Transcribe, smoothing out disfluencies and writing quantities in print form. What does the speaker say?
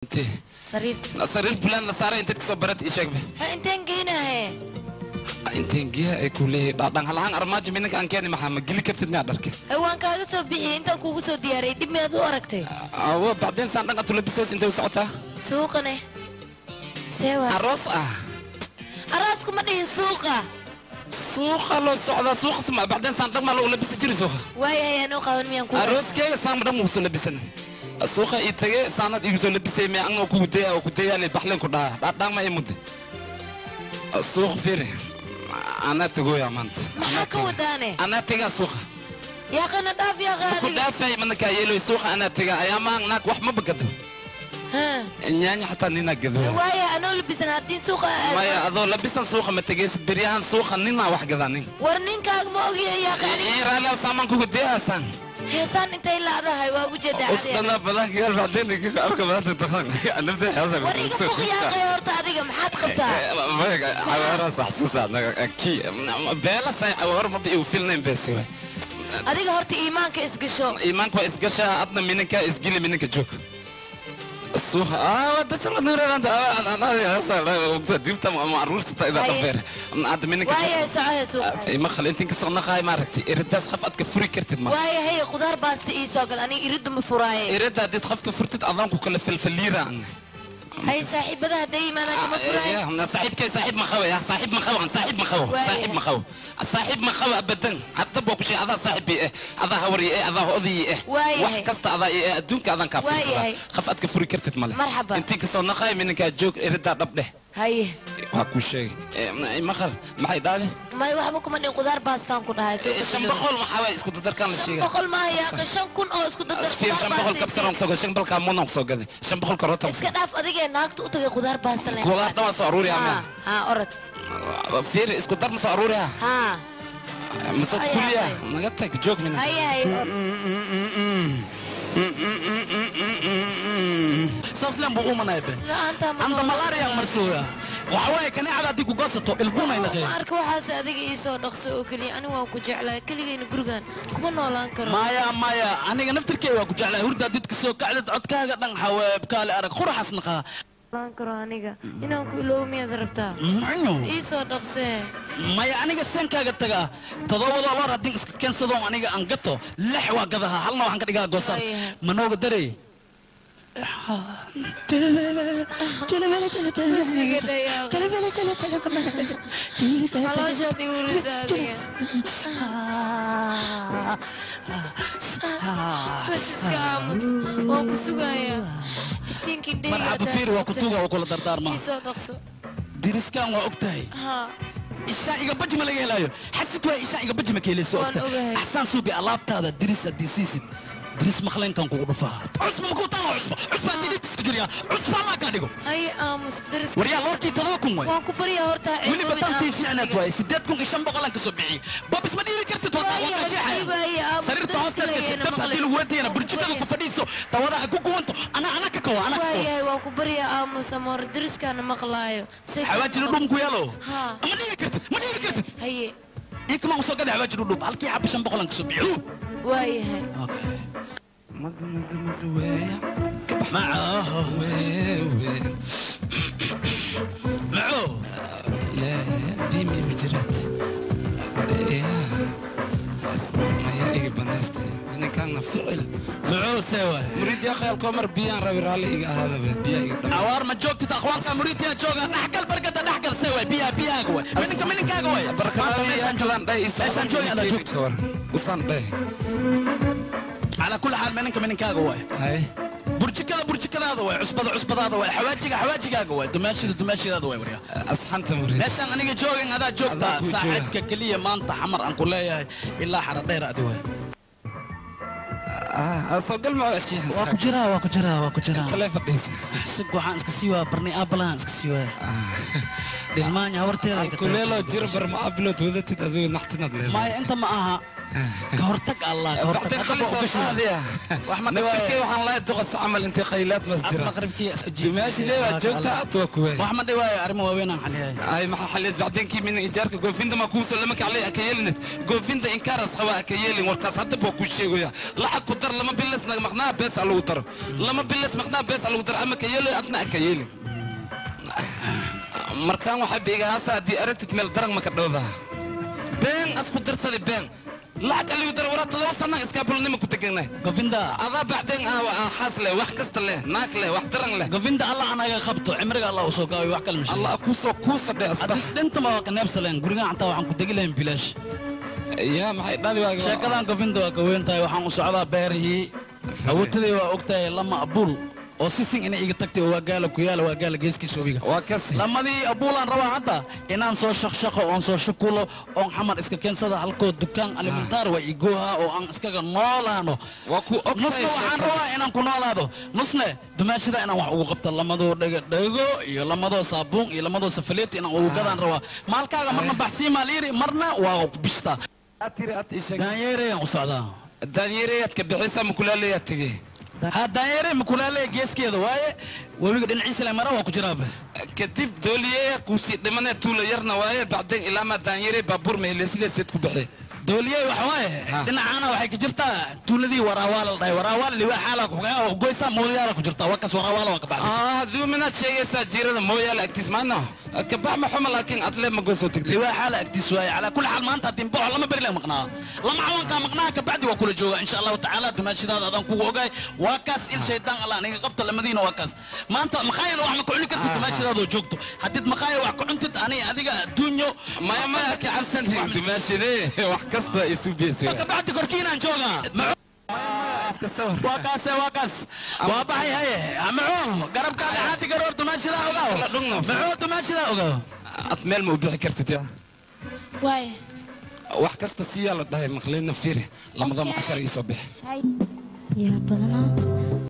Intee? Sariirta. Sariir fulaan la saaray intaad kasoo barat ii sheegbe. Ha, inteen geynahe? Inteen geeha ay ku leeyahay dhaadhan halahaan armaajo minanka aan keeni, maxaa ma geli kartid miyaa dharka? Ha, waan kaaga soo bixiyey intaan kuugu soo diyaariyey, dhib miyaad u aragtay? Awo bacdeen saan dhan atu labisoos, intay u socotaa? Suuqane see waa aroos ah. Aroosku ma dhihin, suuqa. Suuqa loo socdaa, suuqa sama bacdeen saan dhan maa loo labisi jiri suuqa? Waayahay, anuu qaban miyaan ku arooskeyga saan dhan wuu soo labisan suuqa ii tage, saanad igu soo labisay miya anoo kugu daya oo ku dayaale baxleen ku dhaha dhaadhaan ma ii mudde suuq fiiri, anaa tagooya maanta. Maxaa ka wadaane? Anaa tegaa suuqa. Yaaqana dhaaf yaaqa. Ku adiga dhaafay manaka yeeloy suuqa anaa tegaa, ayaamaan naag wax ma bagado. Ha. Nyaanya xataa ninaa gado. Waaya, anoo labisan haddii suuqa aad maya, adoo labisan suuqa ma tegaysid, beryahan suuqa ninaa wax gadaa nin. War ninkaaga ma ogiyo yaaqa aniga. Raaliyaw saamaan kugu dayaasaan. Heesaan intay laadahay waa ugu jeedaa cadiga. Usdana badanka gal bacdeen ka arka badanta taqaan nafta xasa. War iga fuq yaaqay, horta adiga maxaad qabtaa? Cawaaraas xasuusa ki beela say cawaar ma bi filnayn beesi way. Adiga horta iimaanka isgasho. Iimaanka waa isgashaa, adna minanka isgili, minanka joog suuqa dasala nuuranta dibta aruurta ida dhafeer hadda minanka. Waayahay, soco hee suuqa. Ima khal intin kasoo naqaay maaragtay eridaas qaf adka furi kartid ma? Waayahay, qudaar baasta ii soo gal, aniga iridda ma furaaye. Erida haddiid qafka furtid adoonku kala falfaliira. Hay, saaxiibada hadday yimaadaan kama furaaye. saaxiibkay saaxiib ma qabo ya, saaxiib ma qabo, saaxiib ma qabo. Waayahay. Saaxiib ma qabo, saaxiib ma qabo abadan. Hadda baa ku sheegay adaa saaxiib ii eh, adaa hawari eh, adaa oday eh. Waayahay. Wax kasta adaa ii eh, adduunka adaan kaa fiirsada. Waayahay. Qaf adka furi kartid male. Marxaba. Intii kasoo naqay minankaa joog, eridaa dhab dheh. Haye. Waa kuu sheegay maqal, maxay dhahde? May, waxba kuma dhin, qudaar baastaan ku dhahay suuqa. 500 maxaa waay isku dadarkaan la shan sheegay? boqol maaha yaaqa, 5000 oo isku dadar. Fiir, qudaar 500 baasta kabsaran kusoo gaday, 500 kaamuuna kusoo gaday, 500 karoota. Iska dhaaf adigee, naagta u tagay qudaar baasta leen. Qudaar dhan waa soo aruuriyaa miya? Ha, orod. Fiir, isku dar ma soo aruuriyaa? Ha. Mase Ay, kuliya ay. Naga tag, joog mina. Haye haye, orod. Saas leen buu umanaya be. La'aantaa ma anda noolaan malaria karo. Marsuuya waxa waaye kaneecada haddii ku goosato ilbunay naqee. Ma arka waxaas, adiga ii soo dhaqso oo keliya, anigu waan ku jeclahay, keligayna gurigan kuma noolaan karo. Maya maya, aniga naftirkey waa ku jeclahay, hurdaa didka soo kacdad codkaaga dhan xaweeb kaale arag quraxas naqaa. Noolaan karo aniga, inaan ku iloobo miyaad rabtaa? Mayo. Ii soo dhaqsee. Maya, aniga seenkaaga tagaa todobadoo loor haddii iska keensadoon aniga aan gato, lix waa gadaha, halna waxaan ka dhigaa goosaan. Waayahay. Manooga darey. Iga dhayaaq. Calooshaad igu urisa adiga. Bas iska aamus, waan ku sugayaa iftiinkii indhahayga. Marxaba, fiir, waa ku tuuga oo kula dardaarmaa. Ii soo dhaqso. Diriskaan waa og tahay. Haa. Ishaan iga baji ma laga helaayo, xasid waay, ishaan iga baji ma ka helayso. Waan ogtahay. ogahay. Axsaan suubi alaabtaada diris haddii siisid, diris maqleenkan kugu dhufaa, cusba makuu taala, cusba cusba haddii dhibtiska jiriyaa, cusba allaa kaa dhigo. Haye, aamus dariska. Waryaa, loorkii 7000 waay. Waan ku baryaa horta ha weliba ceeboobin, tantii aamus fiicnaad adiga. waaye, 8500 aan kasoo bixiyey, babis ma dhiibi kartid, waa Waayo, waa ha dhiibaaye, aamus, sariirta dariska hoosteed gashay lageena dab haddii maqlay. lagu wadayana Waan ku burjikada ku baryaa. fadhiiso, tawadaha ku guwanto, ana ana ka kawa, ana ka kawa. Waayahay, waan ku baryaa, aamus ama hore dariskaana maqlaayo. Say Xawaaji dhudhum ku yaalo. Haa. Ma dhiibi kartid, ma dhiibi kartid. Haye. Iyo kuma usoo gaday xawaaji dhudhub, halkii xabba 500 aan kasoo bixiyo. Waayahay. Mazu mazu mazu weya. Maco. Wewe. Maco. La bimi bijiraad maya iga banaystay ninkaana ficil. Maco, see waay? Muriid yaa khayal koomar biyaan rabi, raalli iga ahaadaba, biyaa iga dhama. Awaar ma joogtid, akhwaanka muriidkiina jooga, dhaxgal barkada dhaxgal, see waay? Biyaha biyahaaga waay, mininka mininkaaga waay. Barkalawi yaa kalan dhay. Meeshaan joogi adaa joogto. Usaan dhay. Calaa kulli xaal mininka mininkaaga waay. Hay. Burjikada burjikadaada waay, cusbada cusbadaada waay, xawaajiga xawaajigaaga waay, dumaashida dumaashidaada waay, waryaa. Asxanta muriid. Meeshaan aniga joogin adaa joogtaa. Adaa kuu jooga. Saaxiibka keliya maanta xamar aan ku leeyahay ilaa xara dheer adi waay. Soo gal ma? Waa ku jiraa, waa ku jiraa, waa ku jiraa. Kale fadhiisa. Sug, waxaan iska sii waa barnay aabalahan iska sii waaya. Dhilmaanya habarteeda ay ka Kuleelo jir bar ma ablood wadatid adigu naxtinaad leedahay. Maya inta ma aha. Ka hortag Allah, ka hortag. Bacdeen Hadda waa khaliis ugashay. qaadiya. Wax ma Naftirkay dhiwaayo. waxaan lahayd duqas camal intay khaylaad mas Ad jira. maqribkii isku jiif. Meeshii waa joogta ad waa kuwey. Wax ma dhiwaayo arrimo waaweyn aan xaliyay. Ay maxaa xaliis bacdeenkii min ijaarka goofinta ma kuusoo lama kaclay aka yeelinid goofinta inkaaras qaba aka yeelin warkaas hadda baa kuu sheegaya lacag ku dar lama bilas naga maqnaa bees a lagu daro lama bilas maqnaa bees a lagu daro ama ka yeelayo adna aka yeelin markaan waxaa biigahaasa haddii aragtid meel darang ma ka dhowdaa been as ku darsaday been lacag aligu daro waraa 7 sana iskaabulnima ku deganay Govinda adaa bacdeen ah xaas leh wax kasta leh naag leh wax darang leh Govinda Allah anaga qabto cimriga Allah u soo gaabiyo wax kale ma sheego. Allah kuusoo kuusa dheh asbax Haddii dhinta ma waa ka neebsaleen gurigaan xataa waxaan ku degi lahayn bilaash. Yaa maxay dhadi waaga Sheekadan Govinda waa ka weyn tahay waxaan u socdaa beerihii. Awoodtadii waa ogtahay lama abuul oo sisin inay iga tagtay oo waa gaala ku yaala waa gaala geeskiisa webiga. Waa kasi Lamadii abuulaan rabaa hadda inaan soo shaqshaqo oon soo shukulo oon xamar iska keensada halkoo dukaan alimentaar waa igooha oo aan iskaga noolaano. Waa ku ogtahay Nusna waxaan sheekada. rabaa inaan ku noolaado nusne dumaashida inaan wax ugu qabto lamadoo dhego dhego iyo lamadoo saabuun iyo lamadoo safaleet inaan ugu gadaan rabaa maalkaaga marna baxsii maal yiri marna waa ku bishtaa. Tiri ad ii sheeg. Daanyeerayaan u socdaa. Daanyeerayaad ka bixisa mukulaalayaad tegey. Ha daanyeere makulaale geeskeeda waaye webiga dhinaciisa le mara waa ku jiraaba. Kadib dooliyeya kuusii dhimanee tuula yarna waaye bacdeen ilaamaa daanyeere baabuur mahele sideeseed ku bixi. Dooliyey waxa waaye dhinacaana waxay ka jirtaa tuuladii waraawaal la dhahay waraawaal liwaaxaala ku goysaa mooyaala ku jirtaa waa kas waraawaala waa ka baxday. Haddii minaad sheegaysaa jiirada mooyaale agtiis maana ka bax ma xuma laakiin adle ma goosoo degtay. Liwaaxaala agtiis waaye calaa kulli xaal maanta haddii boxo lama beri la maqnaa lama cawankaa maqnaa ka bacdi waa kula joogaa insha allahu tacaala dumaashidaada adaan kugu ogaay waa kaas il shaydaan allah aniga qabta lamadiina waa kaas maanta maqaayana wax ma ku cuni kartid dumaashidaada oo joogto haddiid maqaaya wax ku cuntid ani adiga adduunyo. Maya maya ka cabsantahin dumaashidee wax kasta isu beesay. Ka bacdi korkiinaan joogaa waa kaase waa kaas waa baxay haye macuu garabkaaga xaati garoor dumaashidaa ogaaw macuu dumaashidaa ogaaw. Ad meel ma u bixi kartid yaa Waay. Wax kasta siyaa la dhahay maqleyna fiiri lamada macashar ii soo bixi. Yaa badanaa.